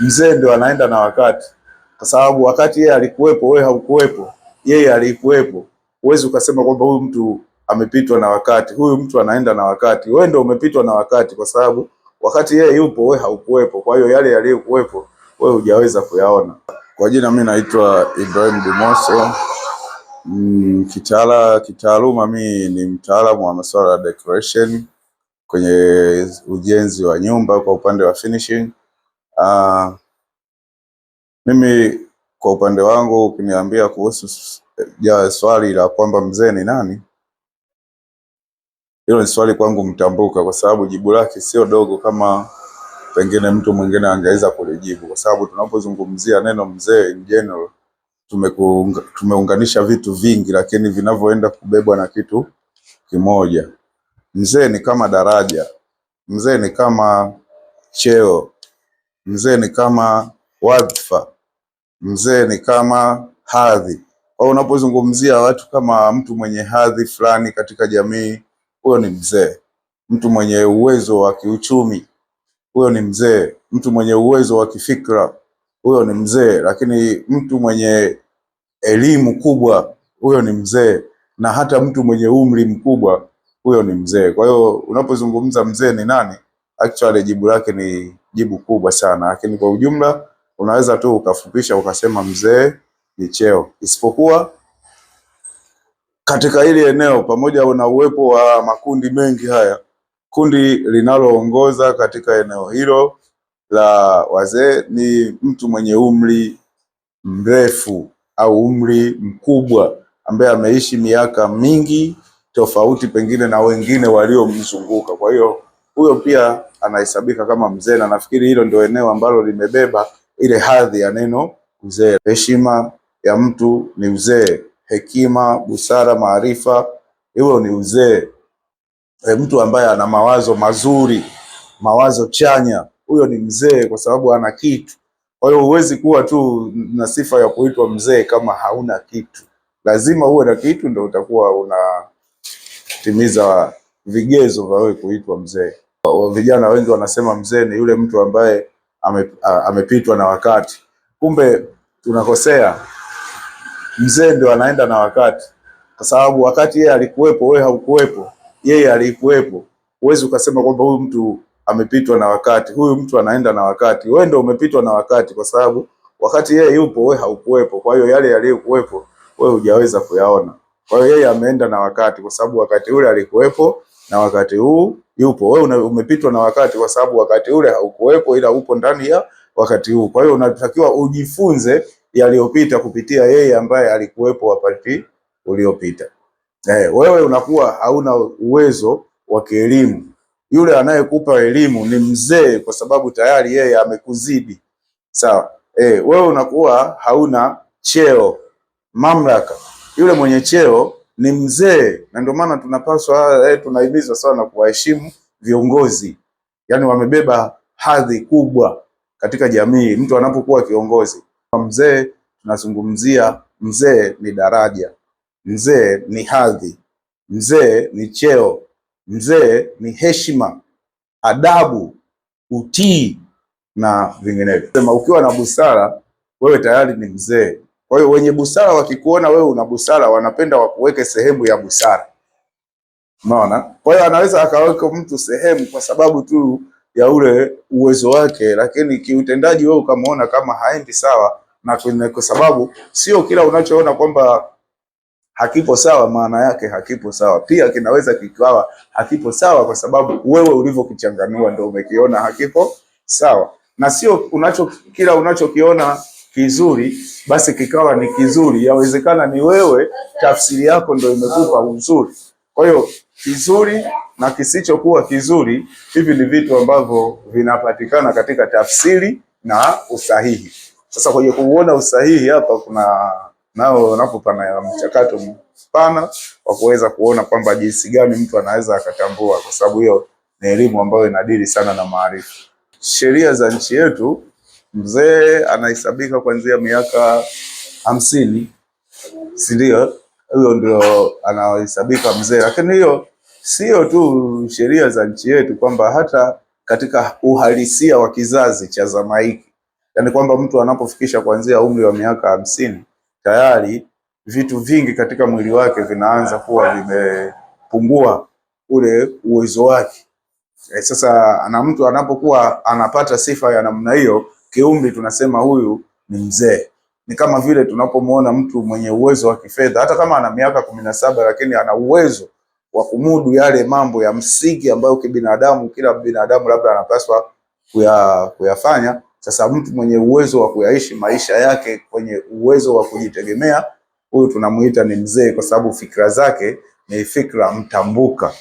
Mzee ndio anaenda na wakati, kwa sababu wakati yeye alikuwepo, wewe haukuwepo, yeye alikuwepo. Huwezi ukasema kwamba huyu mtu amepitwa na wakati, huyu mtu anaenda na wakati. Wewe ndio umepitwa na wakati, kwa sababu wakati yeye yupo, wewe haukuwepo. Kwa hiyo yale yaliyokuwepo wewe hujaweza kuyaona. Kwa jina mimi naitwa Ibrahim Dimoso. Kitaaluma mi ni mtaalamu wa masuala ya decoration kwenye ujenzi wa nyumba kwa upande wa finishing. Mimi kwa upande wangu ukiniambia kuhusu ya swali la kwamba mzee ni nani, hilo ni swali kwangu mtambuka, kwa sababu jibu lake sio dogo kama pengine mtu mwingine angeweza kulijibu, kwa sababu tunapozungumzia neno mzee in general tumeunganisha vitu vingi, lakini vinavyoenda kubebwa na kitu kimoja. Mzee ni kama daraja, mzee ni kama cheo, mzee ni kama wadhifa, mzee ni kama hadhi. Kwa hiyo unapozungumzia watu kama mtu mwenye hadhi fulani katika jamii, huyo ni mzee. Mtu mwenye uwezo wa kiuchumi, huyo ni mzee. Mtu mwenye uwezo wa kifikra, huyo ni mzee. Lakini mtu mwenye elimu kubwa, huyo ni mzee, na hata mtu mwenye umri mkubwa, huyo ni mzee. Kwa hiyo unapozungumza mzee ni nani, actually jibu lake ni jibu kubwa sana, lakini kwa ujumla unaweza tu ukafupisha ukasema mzee ni cheo, isipokuwa katika hili eneo, pamoja na uwepo wa makundi mengi haya, kundi linaloongoza katika eneo hilo la wazee ni mtu mwenye umri mrefu au umri mkubwa ambaye ameishi miaka mingi tofauti pengine na wengine waliomzunguka. Kwa hiyo huyo pia anahesabika kama mzee, na nafikiri hilo ndio eneo ambalo limebeba ile hadhi ya neno mzee. Heshima ya mtu ni uzee, hekima, busara, maarifa, huo ni uzee. Mtu ambaye ana mawazo mazuri, mawazo chanya, huyo ni mzee kwa sababu ana kitu. Kwa hiyo huwezi kuwa tu na sifa ya kuitwa mzee kama hauna kitu. Lazima uwe na kitu ndio utakuwa unatimiza vigezo vya wewe kuitwa mzee. Vijana wengi wanasema mzee ni yule mtu ambaye amepitwa na wakati. Kumbe tunakosea. Mzee ndio anaenda na wakati, kwa sababu wakati yeye alikuwepo, wewe haukuwepo, yeye alikuwepo. Huwezi ukasema kwamba huyu mtu amepitwa na wakati, huyu mtu anaenda na wakati. Wewe ndio umepitwa na wakati, kwa sababu wakati yeye yupo, wewe haukuwepo. Kwa hiyo yale yaliyokuwepo wewe hujaweza kuyaona. Kwa hiyo yeye ameenda na wakati, kwa sababu wakati ule alikuwepo na wakati huu yupo. Wewe umepitwa na wakati, kwa sababu wakati ule haukuwepo, ila upo ndani ya wakati huu. Kwa hiyo unatakiwa ujifunze yaliyopita kupitia yeye ambaye alikuwepo wakati uliopita. Wewe unakuwa hauna uwezo wa kielimu. Yule anayekupa elimu ni mzee, kwa sababu tayari yeye amekuzidi. Sawa. Wewe unakuwa hauna cheo, mamlaka. Yule mwenye cheo ni mzee, na ndio maana tunapaswa tunahimizwa sana kuwaheshimu viongozi, yaani wamebeba hadhi kubwa katika jamii. Mtu anapokuwa kiongozi mzee, tunazungumzia mzee ni daraja, mzee ni hadhi, mzee ni cheo, mzee ni heshima, adabu, utii na vinginevyo. Sema ukiwa na busara wewe tayari ni mzee. Kwa hiyo wenye busara wakikuona wewe una busara, wanapenda wakuweke sehemu ya busara. Unaona? Kwa hiyo anaweza akaweka mtu sehemu kwa sababu tu ya ule uwezo wake, lakini kiutendaji wewe ukamuona kama haendi sawa, na kwa sababu sio kila unachoona kwamba hakipo sawa maana yake hakipo sawa. Pia kinaweza kikawa hakipo sawa kwa sababu wewe ulivyokichanganua ndio umekiona hakipo sawa, na sio kila unachokiona kizuri basi kikawa ni kizuri. Yawezekana ni wewe tafsiri yako ndio imekupa uzuri. Kwa hiyo kizuri na kisichokuwa kizuri, hivi ni vitu ambavyo vinapatikana katika tafsiri na usahihi. Sasa kwenye kuuona usahihi hapa kuna nao napo pana mchakato mpana wa kuweza kuona kwamba jinsi gani mtu anaweza akatambua, kwa sababu hiyo ni elimu ambayo inadili sana na maarifa. Sheria za nchi yetu, mzee anahesabika kuanzia miaka 50, si ndio? Huyo ndio anahesabika mzee, lakini hiyo sio tu sheria za nchi yetu, kwamba hata katika uhalisia wa kizazi cha zama hiki Yaani kwamba mtu anapofikisha kuanzia umri wa miaka 50 tayari vitu vingi katika mwili wake vinaanza kuwa vimepungua ule uwezo wake. Sasa na mtu anapokuwa anapata sifa ya namna hiyo kiumri, tunasema huyu ni mzee. Ni kama vile tunapomuona mtu mwenye uwezo wa kifedha, hata kama ana miaka 17, lakini ana uwezo wa kumudu yale mambo ya msingi ambayo kibinadamu, kila binadamu labda anapaswa kuyafanya. Sasa mtu mwenye uwezo wa kuyaishi maisha yake kwenye uwezo wa kujitegemea, huyu tunamuita ni mzee, kwa sababu fikra zake ni fikra mtambuka.